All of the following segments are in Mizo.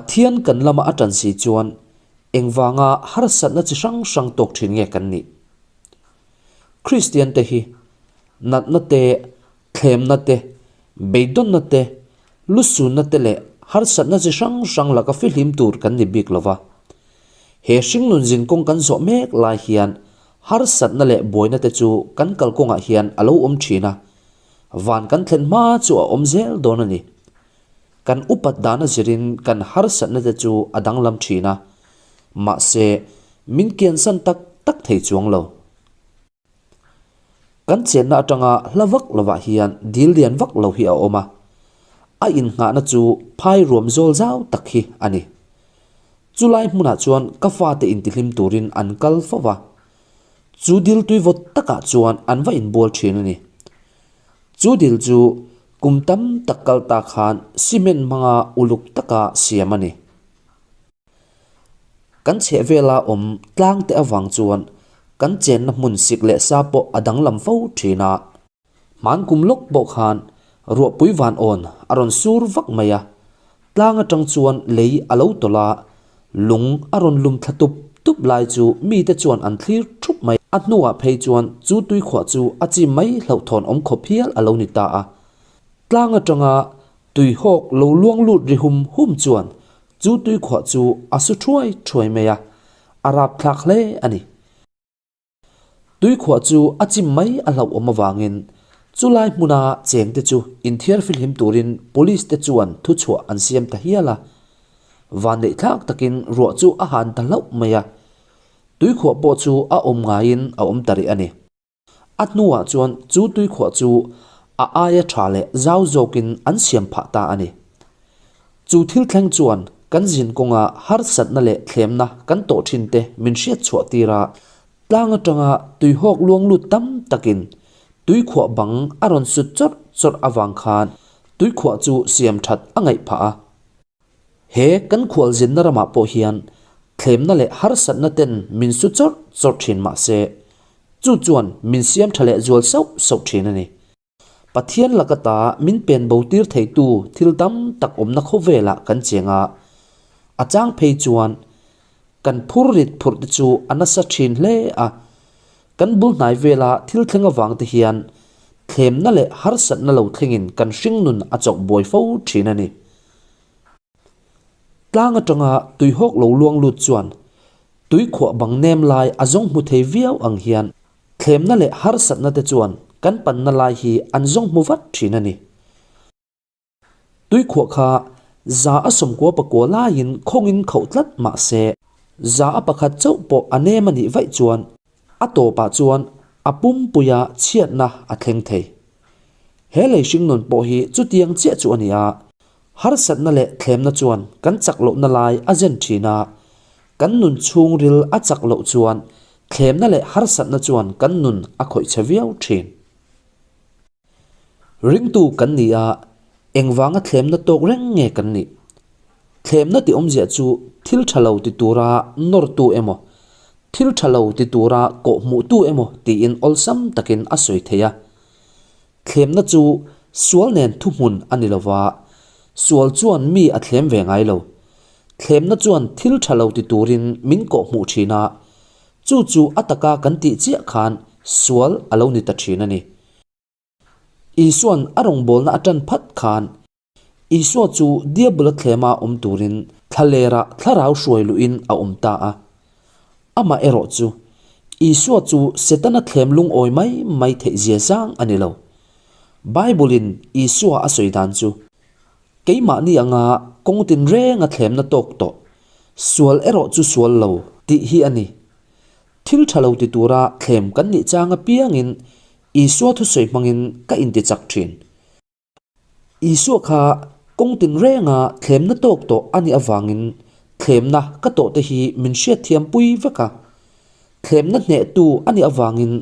Pathian kan lama a ṭan si chuan engvanga harsatna chi hrang hrang tawk ṭhin nge kan nih? Kristiante hi natna te, thlemna te, beidawnna te, lusunna te leh harsatna chi hrang hrang laka fihlim tur kan ni bik lo va. He hringnun zinkawng kan zawh mek lai hian harsatna leh buaina te chu kan kalkawngah hian a lo awm thin a, van kan thlen hma chu a awm zel dawn a ni. Kan upat dana zirin kan harsatna te chu a danglam thin a, mahse min kiansan tak tak thei chuang lo. Kan chenna atanga hla vak lovah hian dil lian vak lo hi a awm a, a innghahna chu phai ruam zawl zau tak hi a ni. Chulai hmunah chuan ka fate intihlim turin an kal fo va, chu dil tui vawt takah chuan an va inbual thin a ni. Chu dil chu kum tam tak kal ta khan cement hmanga uluk taka siam a ni. Kan chhehvela awm tlang te avang chuan kan chenna hmun sik leh sa pawh a danglam fo thin a. Hman kum lawk pawh khan ruahpui van awn a rawn sur vak mai a, tlang atang chuan lei a lo tawlh a, lung a rawn lum thla tup tup lai chu mite chuan an thlir thup mai. A hnuah phei chuan chu tuikhuah chu a chim mai hlauhthawn awm khawp hial a lo ni ta a. Tlang atanga tuihawk lo luang lut ri hum hum chuan Chu tuikhuah chu a su thuai thuai mai a, a rapthlak hle a ni. Tuikhuah chu a chim mai a hlauhawm avangin chulai hmuna chengte chu inthiar fihlim turin police te chuan thuchhuah an siam ta hial a. Vanneihthlak takin ruah chu a han ta hlauh mai a, tuikhuah pawh chu a awm ngaiin a awm ta rih a ni. A hnuah chuan chu tuikhuah chu a aia tha leh zau zawkin an siam phah ta a ni. Chu thil thleng chuan kan zin kawnga harsatna leh thlemna kan tawh thin te min hriat chhuah tir a, tlang atanga tuihawk luang lut tam takin tuikhuah bang a rawn sut chawrh chawrh avang khan tuikhuah chu siam that a ngaih phah a. He kan khualzinna ramah pawh hian thlemna leh harsatna ten min su chawrh chawrh thin mah se, chu chuan min siam tha leh zual sauh sauh thin a ni. Pathian laka ta min pen bo tir theitu thil tam tak awmna khawvelah kan cheng a, a chang phei chuan kan phur rit phurh te chu a nasa thin hle a, kan bul hnai vela thil thleng avang te hian thlemna leh harsatna lo thlengin kan hringnun a chawk buai fo thin a ni. Tlang atanga tuihawk lo luang lut chuan tuikhuah bang nem lai a zawng hmu thei viau ang hian thlemna leh harsatna te chuan kan panna lai hi an zawng hmu vat thin a ni. Tuikhuah kha 199 laiin khawngin khauh tlat mah se 1% chauh pawh a nem a nih vaih chuan a tawpah chuan a pumpuia chhiatna a thleng thei. He lei hringnun pawh hi chutiang chiah chu a ni a, harsatna leh thlemna chuan kan chak lohna lai a zen thin a, kan nun chhungril a chak loh chuan thlemna leh harsatna chuan kan nun a khawih chhe viau thin. Ringtu kan ni a, engvanga thlemna tawk reng nge kan nih? Thlemna tih awmzia chu thil tha lo ti tura nawrtu emaw, thil tha lo ti tura kawhhmuhtu emaw tiin awlsam takin a sawi thei a. Thlemna chu sual nen thuhmun a ni lova, sual chuan mi a thlem ve ngai lo. Thlemna chuan thil tha lo ti turin min kawhhmuh thin a, chu chu a taka kan tih chiah khan sual a lo ni ta thin a ni. Isua'n a rawngbawlna a tan phat khan Isua chu Diabula thlema awm turin thlalera thlarau hruai luhin a awm ta a. Amaherawh chu, Isua chu Setana thlem lungawi mai mai theih zia zang a ni lo. Bible-in Isua a sawi dan chu, Keimahni anga kawng tinrenga thlemna tawk tawh, sual erawh chu sual lo, tih hi a ni. Thil tha lo ti tura thlem kan nih chang apiangin Isua thusawi hmangin ka intichak thin. Isua kha kawng tinrenga thlemna tawk tawh a nih avangin thlemna ka tawh te hi min hriatthiam pui vek a. Thlemna hnehtu a nih avangin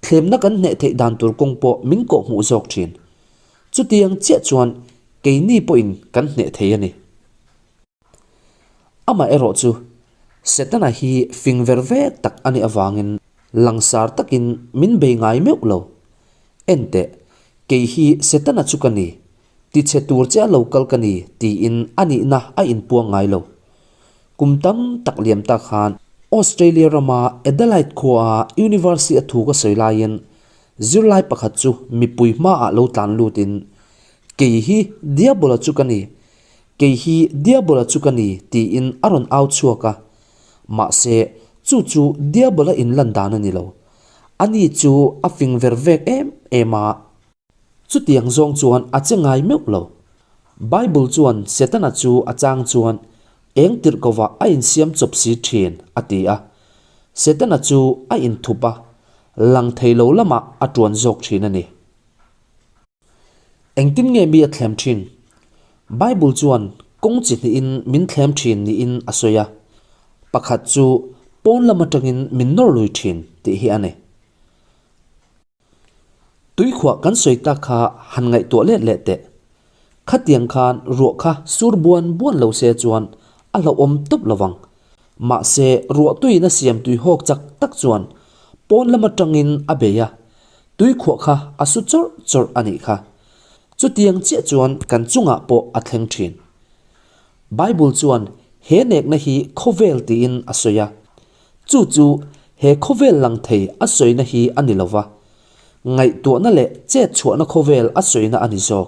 thlemna kan hneh theih dan tur kawng pawh min kawhhmuh zawk thin. Chutiang chiah chuan keini pawhin kan hneh thei a ni. Amaherawh chu, Setana hi fing ver vek tak a nih avangin langsar takin min bei ngai meuh lo. Enteh, kei hi Setana chu ka ni. Tichhe tur che a lo kal ka ni tiin a nihna a inpuang ngai lo. Kum tam tak liam ta khan Australia rama Adelaide khuaa University a thu ka sawi laiin zirlai pakhat chu mipui hmaah lo tlan lutin, Kei hi Diabola chu ka ni, kei hi Diabola chu ka ni tiin a rawn au chhuak a. Mahse, chu chu Diabola inlan dan a ni lo. Ani chu a fing ver vek em em a. Chutiang zawng chuan a che ngai meuh lo. Bible chuan Setana chu a chang chuan eng tirh kovah a insiam chawp si thin a ti a. Setana chu a inthup a, lang thei lo lamah a tuan zawk thin a ni. Engtin nge mi a thlem thin? Bible chuan kawng chi hnihin min thlem thin niin a sawi a. Pakhat chu pawn lam atangin min nawr lui thin tih hi a ni. Tuikhuah kan sawi tak kha han ngaihtuah let leh teh. Khatiang khan ruah kha sur buan buan lo se chuan a hlauhawm tawp lo vang. Mahse ruah tuiin a siam tui hawk chak tak chuan pawn lam atangin a bei a, tuikhuah kha a su chawrh chawrh a nih kha. Chutiang chiah chuan kan chungah pawh a thleng thin. Bible chuan he nekna hi khawvel tiin a sawi a. Chu chu he khawvel lang thei a sawina hi a ni lova, ngaihtuahna leh chet chhuahna khawvel a sawina a ni zawk.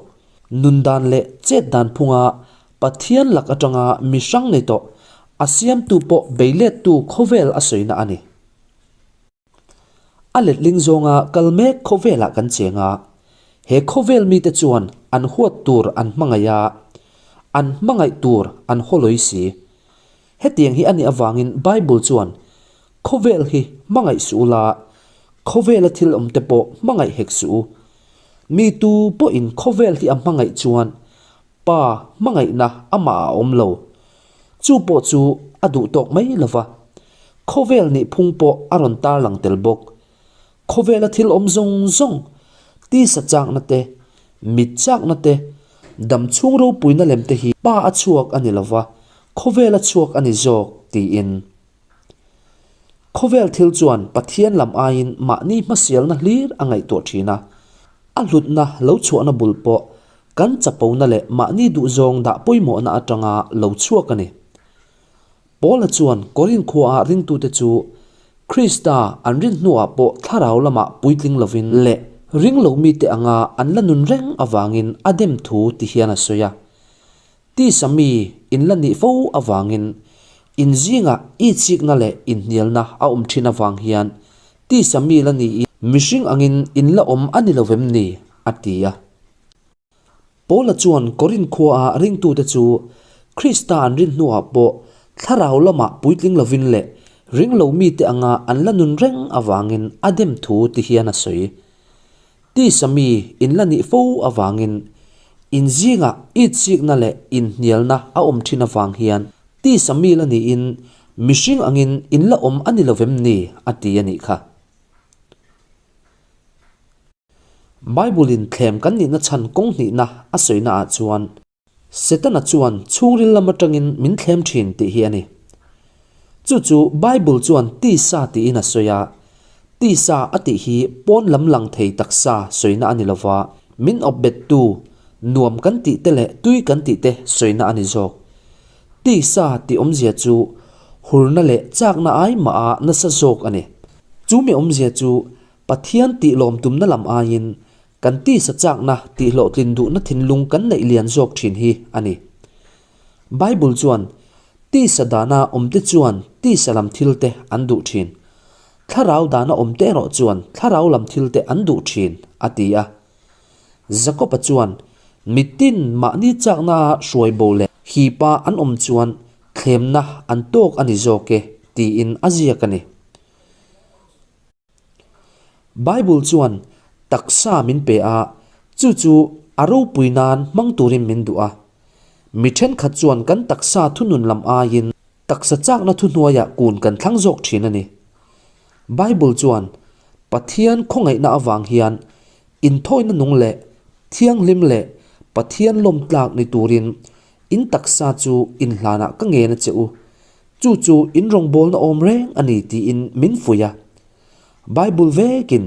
Nun dan leh chet dan phunga Pathian lak atanga mi hrang nei tawh, a siamtu pawh beilettu khawvel a sawina a ni. A letling zawnga kal mek khawvelah kan cheng a, he khawvel mite chuan an huat tur an hmangaih a, an hmangaih tur an hawlawi si. Hetiang hi a nih avangin Bible chuan, Khawvel hi hmangaih suh u la, khawvela thil awmte pawh hmangaih hek suh u. Mi tu pawhin khawvel hi a hmangaih chuan Pa hmangaihna amah a awm lo. Chu pawh chu a duh tawk mai lo va. Khawvel nih phung pawh a rawn tarlang tel bawk. Khawvela thil awm zawng zawng, tisa chakna te, mit chakna te, dam chhung ropuina lem te hi Pa a chhuak a ni lo va, khawvel a chhuak a ni zawk tiin. Khawvel thil chuan Pathian lam aiin mahni hmasialna hlir a ngaihtuah thin a, a hlutna lo chhuahna bul pawh kan chapona leh mahni duhzawng dah pawimawhna atanga lo chhuak a ni. Paula chuan Korinth khuaah ringtute chu Krista an rin hnuah pawh thlarau lamah puitling lovin leh ring lo mite anga an la nun reng avangin a dem thu ti hian a sawi a. Tisa mi in la nih fo avangin in zingah itsikna leh inhnialna a awm thin avang hian tisa mi la niin mihring angin in la awm a ni lo vem ni? a ti a. Paula chuan Korinth khuaah ringtute chu Krista an rin hnuah pawh thlarau lamah puitling lovin leh ring lo mite anga an la nun reng avangin a dem thu ti hian a sawi. Tisa mi in la nih fo avangin in zingah itsikna leh inhnialna a awm thin avang hian tisa mi la niin mihring angin in la awm a ni lovem ni a ti a nih kha. Bible-in thlem kan nihna chhan kawng hnihna a sawina ah chuan Setana chuan chhungril lam atangin min thlem thin tih hi a ni. Chu chu Bible chuan tisa tiin a sawi a, tisa a tih hi pawn lam lang thei taksa sawina a ni lova, min awpbettu, nuam kan tih te leh tui kan tih te sawina a ni zawk. Tisa tih awmzia chu hurna leh chakna ai mah a nasa zawk a ni. Chu mi awmzia chu Pathian tih lawm tumna lam aiin kan tisa chakna tih hlawhtlin duhna thinlung kan neih lian zawk thin hi a ni. Bible chuan tisa dana awmte chuan tisa lam thilte an duh thin. Thlarau dana awmte erawh chuan thlarau lam thilte an duh thin, a ti a. Jakob-a chuan mitin mahni chakna hruai bo leh hipa an awm chuan thlemna an tawk a ni zawk e, tiin a ziak a ni. Bible chuan taksa min pe a, chu chu a ropui nan hmang turin min duh a. Mi thenkhat chuan kan taksa thunun lam aiin taksa chakna thuhnuaiah kun kan thlang zawk thin a ni. Bible chuan Pathian khawngaihna avang hian inthawina nung leh thianghlim leh Pathian lawmtlak ni turin in taksa chu inhlanah ka ngen a che u. Chu chu in rawngbawlna awm reng a ni tiin min fuih a. Bible vekin,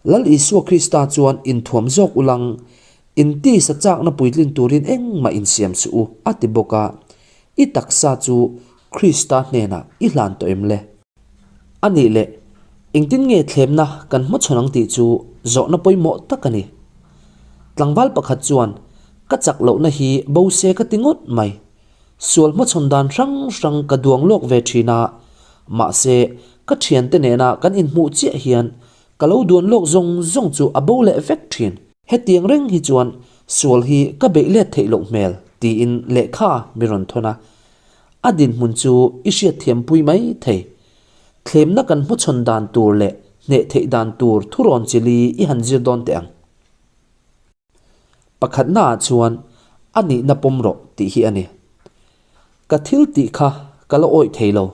Lal Isua Krista chuan inthuam zawk ulang, In tisa chakna puitlin turin engmah insiam suh u, a ti bawk a. I taksa chu Krista hnenah i hlan tawh em le? A nih leh, engtin nge thlemna kan hmachhawn ang tih chu zawhna pawimawh tak a ni. Tlangval pakhat chuan, Ka chak lohna hi bo se ka ti ngawt mai. Sual hmachhawn dan hrang hrang ka duang lawk ve thin a, mahse, ka thiante nena kan inhmuh chiah hian ka lo duan lawk zawng zawng chu a bo leh vek thin. Hetiang reng hi chuan sual hi ka beih let theih loh hmel, tiin lehkha mi rawn thawn a. A dinhmun chu i hriatthiampui mai thei. Thlemna kan hmachhawn dan tur leh hneh theih dan tur thurawn chili i han zir dawn teh ang. Pakhatnaah chuan a nihna pawm rawh tih hi a ni. Ka thil tih kha ka la awih thei lo.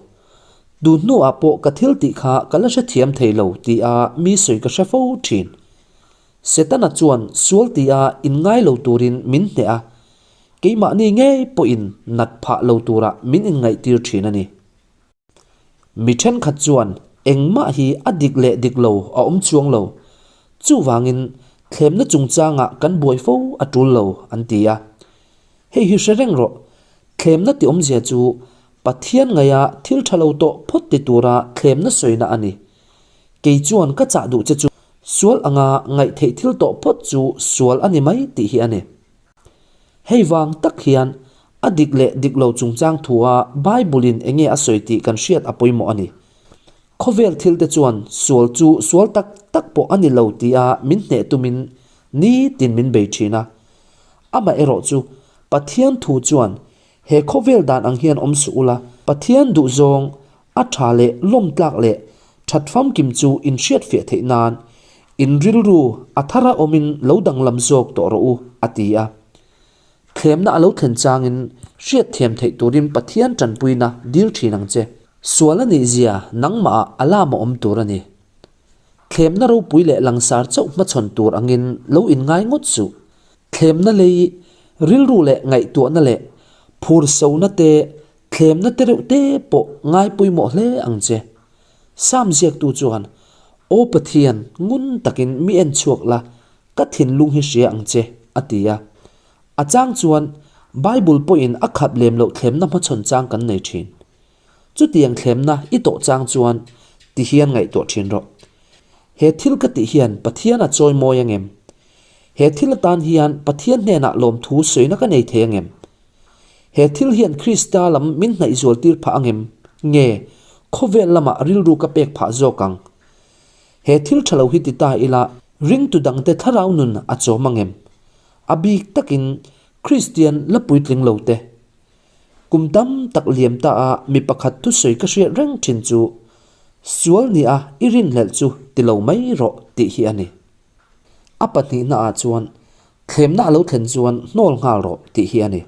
Tun hnuah pawh ka thil tih kha ka la hrethiam thei lo tia mi sawi ka hre fo thin. Setana chuan sual tia inngai lo turin min hneh a, keimahni ngei pawhin nat phah lo turah min inngaihtir thin a ni. Mi thenkhat chuan engmah hi a dik leh dik lo a awm chuang lo, chuvangin thlemna chungchangah kan buai fo a tul lo an ti a. Hei hi hre reng rawh, thlemna ti awmzia chu Pathian ngaia thil tha lo tawh phawt ti tura thlemna sawina a ni. Kei chuan ka chah duh che chu sual anga ngaihtheih thil tawh phawt chu sual a ni mai tih hi a ni. Hei vang tak hian a dik leh dik lo chungchang thua Bible-in enge a sawi tih kan hriat a pawimawh a ni. Khawvel thilte chuan sual chu sual tak tak pawh a ni lo tia min hneh tumin nitin min bei thin a. Amaherawh chu Pathian thu chuan he khawvel dan ang hian awm suh ula, Pathian duhzawng a tha leh lawmtlak leh that famkim chu in hriatfiah theih nan in rilru a thara awmin lo danglam zawk tawh rawh u, a ti a. Thlemna a lo thlen changin hriatthiam theih turin Pathian tanpuina dil thin ang che. Sual a nih zia nangmahah a lam a awm tur a ni. Thlemna ropui leh langsar chauh hmachhawn tur angin lo inngai ngawt suh. Thlemna lei rilru leh ngaihtuahna leh phursona te Thlemna te reuh te pawh ngai pawimawh hle ang che. Sam ziaktu chuan, Aw Pathian, ngun takin mi en chhuak la, ka thinlung hi hria ang che, a ti a. A chang chuan Bible pawhin a khap lem loh thlemna hmachhawn chang kan nei thin. Chutiang thlemna i tawh chang chuan ti hian ngaihtuah thin rawh. He thil ka tih hian Pathian a chawi mawi angem? He thil atan hian Pathian hnenah lawmthu sawina ka nei thei angem? He thil hian Krista lam min hnaih zual tir phah angem? Nge, khawvel lamah rilru ka pek phah zawk ang? He thil tha lo hi ti ta ila, ringtu dangte thlarau nun a chawm angem? A bik takin Kristian la puitling lo te. Kum tam tak liam ta a mi pakhat thusawi ka hriat reng thin chu, Sual nia i rinhlelh chu ti lo mai rawh tih hi a ni. A pahnihna ah chuan Thlemna a lo thlen chuan hnawl nghal rawh tih hi a ni.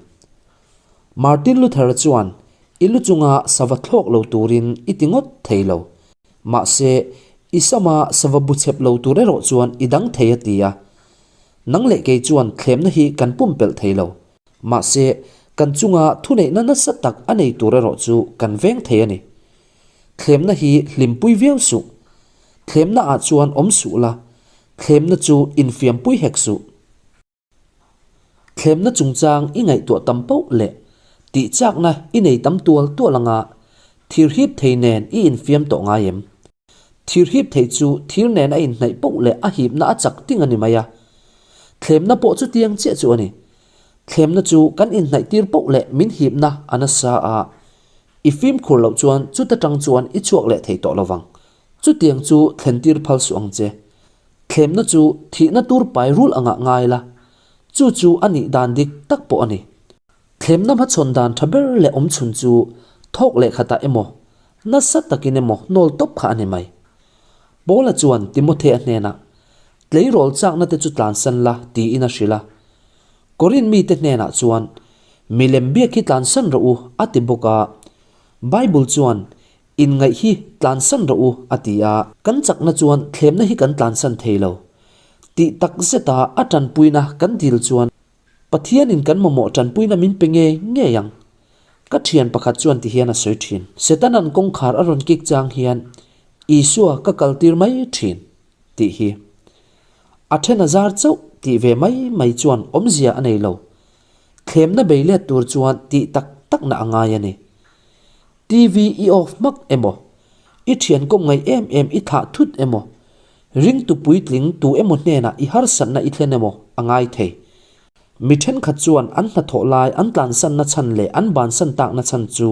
Martin Luther chuan i lu chunga sava thlawk lo turin i ti ngawt thei lo. Mahse, i sama sava bu chep lo tur erawh chuan i dang thei a ti a. Nang leh kei chuan thlemna hi kan pumpelh thei lo. Mahse, kan chunga thuneihna nasa tak a nei tur erawh chu kan veng thei a ni. Thlemna hi hlimpui viau suh. Thlemna ah chuan awm suh la, Thlemna chu infiampui hek suh. Thlemna chungchang i ngaihtuah tam poh leh tihchakna i nei tam tual tual anga thir hip thei nen i infiam tawh ngai em? Thir hip thei chu thir nen a inhnaih poh leh a hipna a chak ting a ni mai a. Thlemna pawh chutiang chiah chu a ni. Thlemna chu kan inhnaih tir poh leh min hipna a nasa a, i fimkhur loh chuan chuta tang chuan i chhuak leh thei tawh lovang. Chutiang chu thlentir phal suh ang che. Thlemna chu thihna tur pai rul angah ngai la, chu chu a nih dan dik tak pawh a ni. Thlemna hmachhawn dan tha ber leh awmchhun chu thawk leh khatah emaw, nasa takin emaw hnawl tawp kha a ni mai. Paula chuan Timothea hnenah, Tleirawl chakna te chu tlansan la, tiin a hrilh a. Korin mite hnenah chuan, Milem biak hi tlansan rawh u, a ti bawk a. Bible chuan, Inngaih hi tlansan rawh u, a ti a. Kan chakna chuan thlemna hi kan tlansan thei lo. Tih tak zeta a tanpuina kan dil chuan Pathianin kan mamawh tanpuina min pe ngei ngei ang. Ka thian pakhat chuan ti hian a sawi thin. Setanan kawngkhar a rawn kik chang hian Isua ka kaltir mai thin, tih hi. A then a zar chauh. tih ve mai mai chuan awmzia a nei lo. Thlemna bei let tur chuan tih tak takna a ngai a ni. TV i off hmak emaw, i thian kawm ngaih em em i thlah thut emaw, ringtu puitling tu emaw hnenah i harsatna i thlen emaw a ngai thei. Mi thenkhat chuan an hnathawh lai an tlansanna chhan leh an bansan takna chhan chu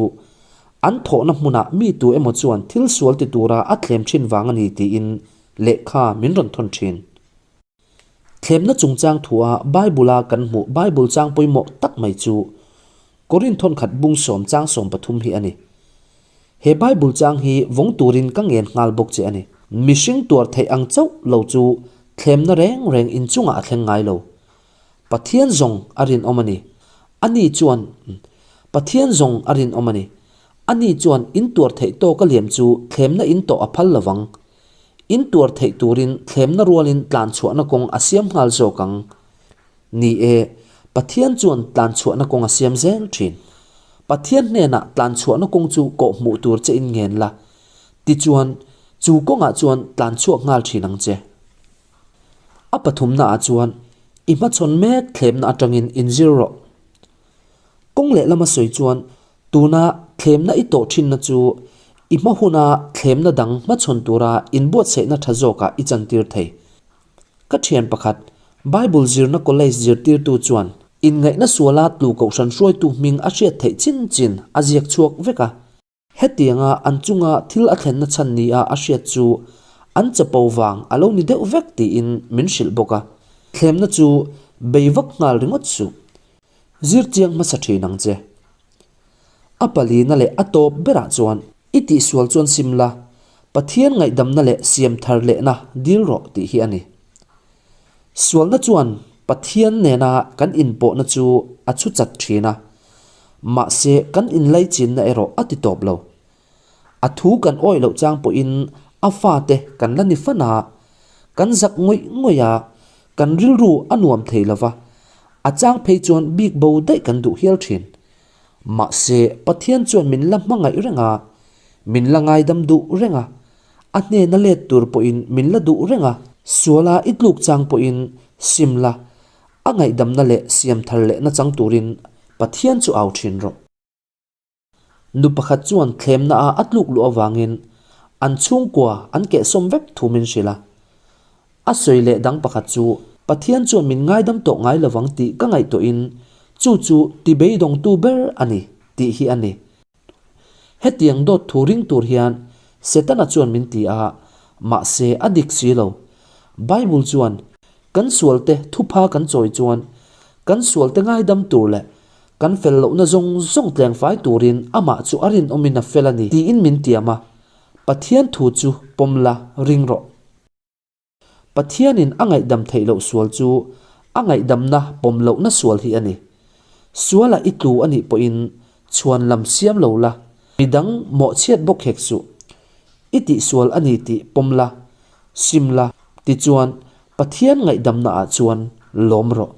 an thawhna hmunah mi tu emaw chuan thil sual ti tura a thlem thin vang a ni tiin lehkha min rawn thawn thin. Thlemna chungchang thua Bible-a kan hmuh Bible chang pawimawh tak mai chu Korin thawnkhat bung sawm chang 13 hi a ni. He Bible chang hi vawng turin ka ngen nghal bawk che a ni. Mihring tuar theih ang chauh lo chu thlemna reng reng inchungah a thleng ngai lo. Pathian zawng a rinawm a ni. Ani chuan Pathian zawng a rinawm a ni. Ani chuan in tuar theih tawk a liam chu thlemna in tawh a phal lovang. In tuar theih turin thlemna rualin tlanchhuahna kawng a siam nghal zawk ang. Ni e, Pathian chuan tlanchhuahna kawng a siam zel thin. Pathian hnenah tlanchhuahna kawng chu kawh hmuh tur che in ngen la, tichuan chu kawngah chuan tlanchhuak nghal thin ang che. A pathumnaah chuan i hmachhawn mek thlemna atangin inzir rawh. Kawng lehlama sawi chuan tuna thlemna i tawh thinna chu i hma huna thlemna dang hmachhawn tura inbuatsaihna tha zawkah i chantir thei. Ka thian pakhat, Bible zirna college zirtirtu chuan inngaihna suala tlu kohhran hruaitu hming a hriat theih chin chin a ziak chhuak vek a. Hetianga an chunga thil a thlenna chhan nia a hriat chu an chapo vang a lo ni deuh vek tiin min hrilh bawk a, thlemna chu bei vak nghal ringawt suh. Zir chiang hmasa thin ang che. A palina leh a tawp berah chuan i tihsual chuan sim la, Pathian ngaihdamna leh siam thar lehna dil rawh tih hi a ni. Sualna chuan Pathian nena kan inpawhna chu a chhu chat thin a, mahse kan inlaichinna erawh a ti tawp lo. A thu kan awih loh chang pawhin a fate kan la ni fan a, kan zak ngawih ngawih a, kan rilru a nuam thei lo va, a chang phei chuan bik bo daih kan duh hial thin. Mahse Pathian chuan min la hmangaih reng a, min la ngaidam duh reng a, A hnena let tur pawhin min la duh reng a, suala i tluk chang pawhin sim la, a ngaihdamna leh siam thar lehna chang turin Pathian chu au thin rawh. Nu pakhat chuan thlemna a a tluk luh avangin an chhungkua an kehsawm vek thu min hrilh a. A sawi leh dang pakhat chu Pathian chuan min ngaidam tawh ngai lovang tih ka ngaihtuahin chu chu ti beidawngtu ber a ni tih hi a ni. Hetiang dawt thu ring tur hian Setana chuan min ti a, mahse a dik si lo. Bible chuan kan sualte thupha kan chawi chuan kan sualte ngaidam tur leh kan fel lohna zawng zawng tlengfai turin amah chu a rinawmin a fel a ni tiin min tiam a, Pathian thu chu pawm la ring rawh. Pathianin a ngaihdam theih loh sual chu a ngaihdamna pawm lohna sual hi a ni. Sualah i tlu a nih pawhin chhuan lam siam lo la, midang mawhchhiat bawk hek suh. I tihsual a ni tih pawm la, sim la, tichuan Pathian ngaihdamnaah chuan lawm rawh.